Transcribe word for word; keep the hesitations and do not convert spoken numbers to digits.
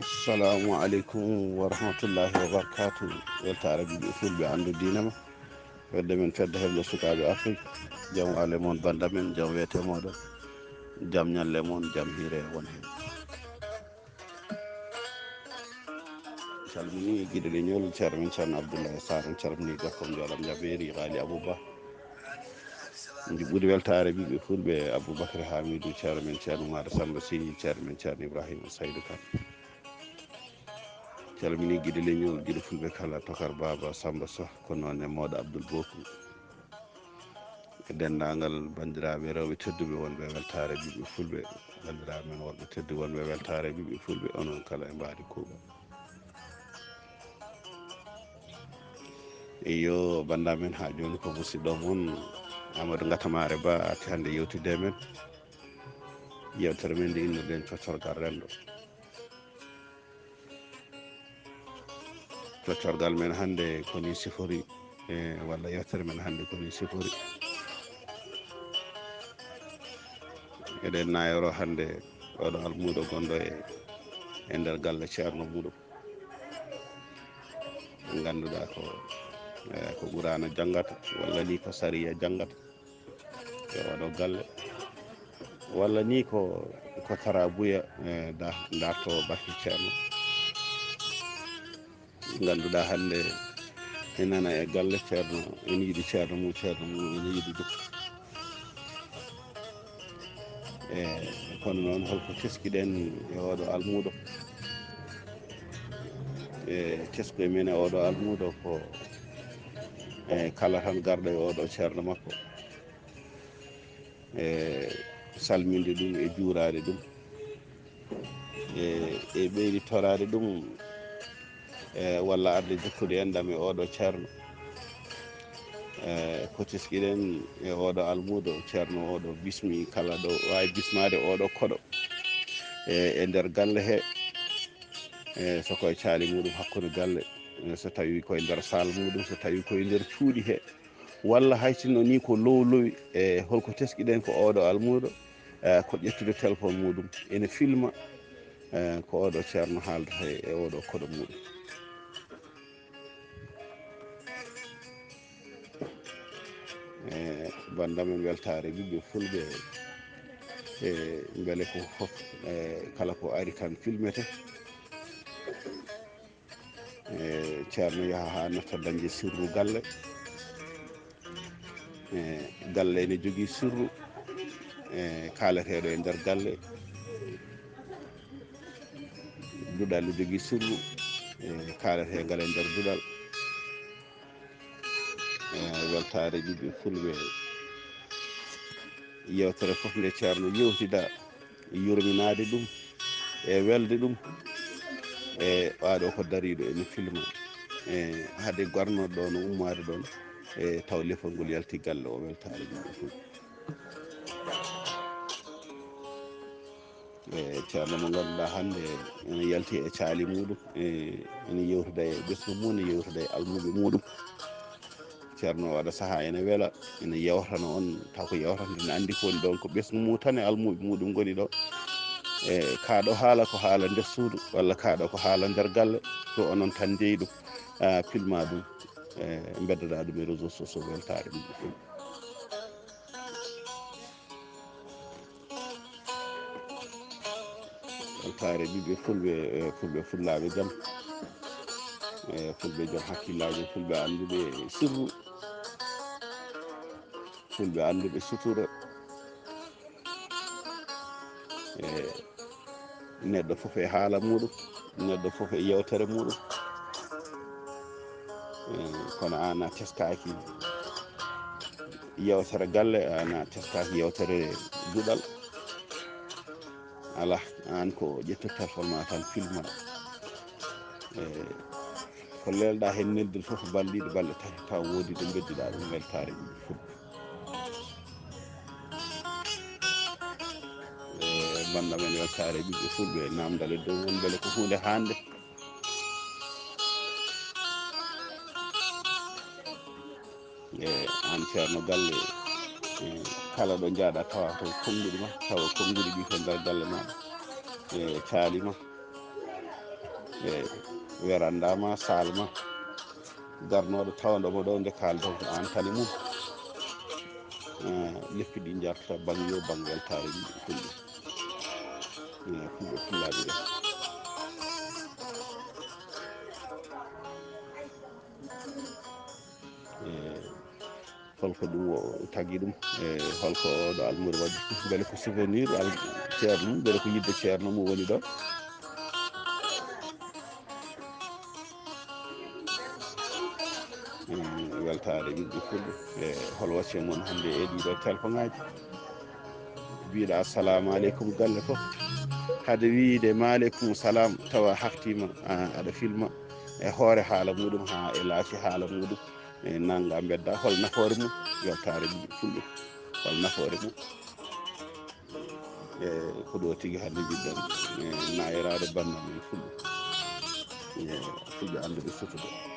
Assalamu aleykum wa rahmatullahi wa barakatuh. Weltaare ɓiɓɓe fulɓe, anndu diina ma. Fedde men, fedde heblo sukaaɓe Afrik. Jam waale mon, banda men, jam weete moɗon. Jam ñalle mon, jam hiire won heen. Calmini giɗo leñol, ceerno men ceerno Abdoulaye Sarr, en calmini gorko mo jooɗam jabeeri, Ghali Abouba. Njiɓɓude weltaare ɓiɓɓe fulɓe, Aboubacry Hamidou, ceerno men ceerno Oumar Samba Sy, ceerno men ceerno Ibrahima Saydou Kane. Calmini giɗo leñol, giɗo fulɓe kala, Tokar Baba, Samba Soh, ko noon e Mawɗo Abdoul Bokum. E denndaangal banndiraaɓe rewɓe tedduɓe wonɓe weltaare ɓiɓɓe fulɓe, banndiraaɓe men worɓe tedduɓe wonɓe weltaare ɓiɓɓe fulɓe, onon kala e mbaadi kuuɓal. Iyo, bannda men haa jooni ko musidɗo mon Amadou Ngatamaare Ba arti hannde yewtidde e men. Yewtere men nde innirɗen coccorgal renndo. Coccorgal men hannde ko ni sifori, e, walla yewtere men hannde ko ni sifori. Eɗen nayoro hannde oɗo almuudo gonɗo e, e nder galle ceerno muɗum. Ngannduɗaa ko, e, ko Qur'aana janngata, walla ni ko sariya janngata e oɗo galle, walla ni ko, ko tarabuya, e, da-, darto barki ceerno. Ngannduɗaa hannde ene nana e galle ceerno, ene yiɗi ceerno mum, ceerno mum ene yiɗi ɗum. E, kono noon, holko teskiɗen e oɗo almuudo? E, tesko e men e oɗo almuudo ko, e, kala tan garɗo e oɗo ceerno makko, e, salminde ɗum e juuraade ɗum, e, e ɓeyditoraade ɗum, e, walla arde jokkude enɗam e oɗo ceerno. E, ko teskiɗen e oɗo almuudo, ceerno oɗo bismi kala ɗo waawi bismaade oɗo koɗo, e, e nder galle he, e, so koye caali muɗum hakkunde galle, e, so tawi koye nder saal muɗum, so tawi koye nder cuuɗi he, walla hay sinno ni ko lowlowi, e, holko teskiɗen ko oɗo almuudo, e, ko ƴettude téléphone muɗum ene filma, e, ko oɗo ceerno haaldata e, e oɗo koɗo muɗum. E, bannda men weltaare ɓiɓɓe fulɓe, e, mbele ko fof, e, kala ko ari tan filmete. E, ceerno yaha haa natta dañde sirru galle. E, galle ene jogii sirru, e, kaaleteeɗo e nder galle. Duɗal ne jogii sirru, e, kaaleteengal e nder duɗal. E, weltaare ɓiɓɓe fulɓe. Yewtere fof nde ceerno yewtida, yurminaade ɗum, e welde ɗum, e ɓaaɗo ko dariiɗo ene filma. E, hade garnoɗo ɗo no ummaade ɗon, e, taw lefol ngol yalti galle o, weltaare ɓiɓɓe fulɓe. E, ceerno mo ngannduɗaa hannde ene yalti e caali muɗum, e, ene yewtida e ɓesngu mum, ene yewtida e almuɓe muɗum. Ceerno waɗa sahaa ene wela, ene yewtana on, taw ko yewtata, ene anndi ko woni ɗon, ko ɓesngu mum tan e almuɓe muɗum ngoni ɗo. E, kaa ɗo haala ko haala nder suudu, walla kaa ɗo ko haala nder galle, to onon tan njeyi ɗum, a, filma ɗum, e, mbeddoɗaa ɗum e réseaux sociaux, weltaare ɗum ɗum. Weltaare ɓiɓɓe fulɓe, e, fulɓe fullaaɓe jam, e, fulɓe jom hakkillaaji, fulɓe annduɓe sirru, fulɓe annduɓe sutura. E, neɗɗo fof e haala muɗum, neɗɗo fof e yewtere muɗum. E, kono aan a teskaaki yewtere galle, aan a teskaaki yewtere duɗal. Alaa, aan ko ƴettu téléphone ma tan filma. E, ko leelɗa heen neldude fof, balɗe ɗiɗi, balɗe tati, taw woodi ɗo mbedduɗa ɗum, weltaare ɓiɓɓe fulɓe. E, bannda men weltaare ɓiɓɓe fulɓe, naamndal e dow mum, mbele ko huunde haande. E an ceerno galle, e kala ɗo njaaɗa tawa ko konnguɗi ma, tawa konnguɗi ɗi ko nder galle ma, e caali ma, e weranda ma, saal ma, garnooɗo tawndo mo ɗo nde kaalɗon ko an tani mum. E leppi ɗi njarta bang yo bang weltaare ɗi fulɓe. E fulɓe pullaaɓe ɓe. E holko ɗum o tagi ɗum? E holko oɗo almuuri waɗi? Mbele ko souvenir al ceerno mum, mbele ko yidde ceerno mum woni ɗo? Mm, weltaare ɓiɓɓe fulɓe. E hol wasiya mon hannde e ɗiɗo telefon ngaji? Mbiɗa assalamu aleykum galle fof. Hade wiide maaleykum salam tawa haftima, a, aɗa filma e hoore haala muɗum ha e laaci haala muɗum. E nanga mbedda hol nafoore mum? Weltaare ɓiɓɓe fulɓe, hol nafoore mum? E ko ɗo tigi hannde mbiɗɗen, e nayiraade bannam en fulɓe, e fulɓe annduɓe sutude.